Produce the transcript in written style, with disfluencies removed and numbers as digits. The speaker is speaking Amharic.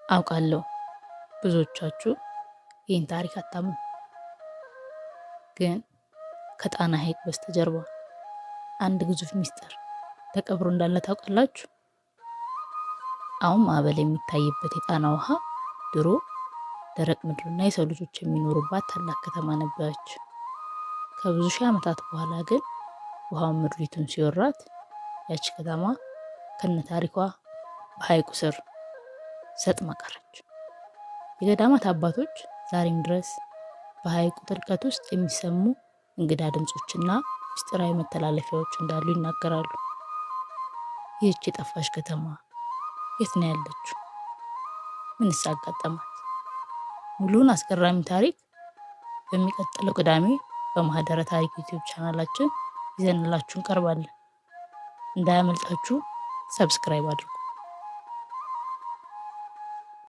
አውቃለሁ ብዙዎቻችሁ ይህን ታሪክ አታምኑ፣ ግን ከጣና ሐይቅ በስተጀርባ አንድ ግዙፍ ሚስጥር ተቀብሮ እንዳለ ታውቃላችሁ? አሁን ማዕበል የሚታይበት የጣና ውሃ ድሮ ደረቅ ምድርና የሰው ልጆች የሚኖሩባት ታላቅ ከተማ ነበረች። ከብዙ ሺህ ዓመታት በኋላ ግን ውሃው ምድሪቱን ሲወራት ያቺ ከተማ ከነ ታሪኳ በሐይቁ ስር ሰጥማ ቀረች። የገዳማት አባቶች ዛሬም ድረስ በሐይቁ ጥልቀት ውስጥ የሚሰሙ እንግዳ ድምፆችና ምስጢራዊ መተላለፊያዎች እንዳሉ ይናገራሉ። ይህች የጠፋች ከተማ የት ነው ያለችው? ምንስ አጋጠማት? ሙሉውን አስገራሚ ታሪክ በሚቀጥለው ቅዳሜ በማህደረ ታሪክ ዩቲዩብ ቻናላችን ይዘንላችሁ እንቀርባለን። እንዳያመልጣችሁ subscribe አድርጉ።